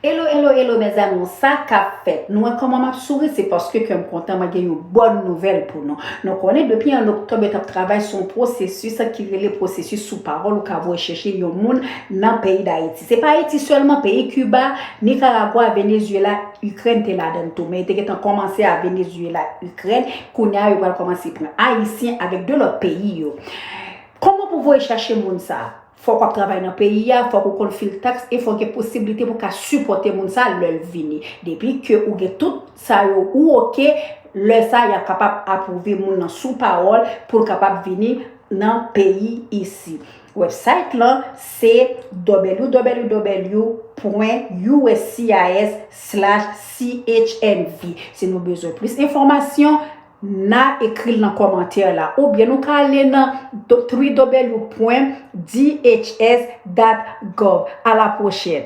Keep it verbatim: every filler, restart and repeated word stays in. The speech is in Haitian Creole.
Hello, hello, hello, mes amours, sa k ap fèt? Nou wè kòman m ap souri, se paske kè m kontan, mwen gen yon bòn nouvèl pou nou. Nou konnen depi an oktòb, yo t ap travay sou yon pwosesis ki rele pwosesis sou pawòl, ou ka voye chèche yon moun nan peyi Dayiti. Se pa Ayiti sèlman, peyi Kiba, Nikaragwa, Venezyela, Ikrèn te ladan l tou, men yo te gentan kòmanse a Venezyela, Ikrèn, kounye a yo pral kòmanse pran Ayisyen avèk de lòt peyi yo. Kòman pou voye chèche moun sa? Fòk w ap travay nan peyi a, fòk ou konn fil taks e fòk gen posiblite pou w ka sipòte moun sa lè l vini. Depi ke ou gen tout sa yo, ou oke, lè sa y ap kapab apwouve moun nan sou pawòl pou l kapab vini nan peyi isi. Website lan se www.uscis/chnv. Si nou bezwen plis enfòmasyon, na ekri l nan kòmantè la, oubyen nou ka ale nan www.dhs.gov. A la pwochèn!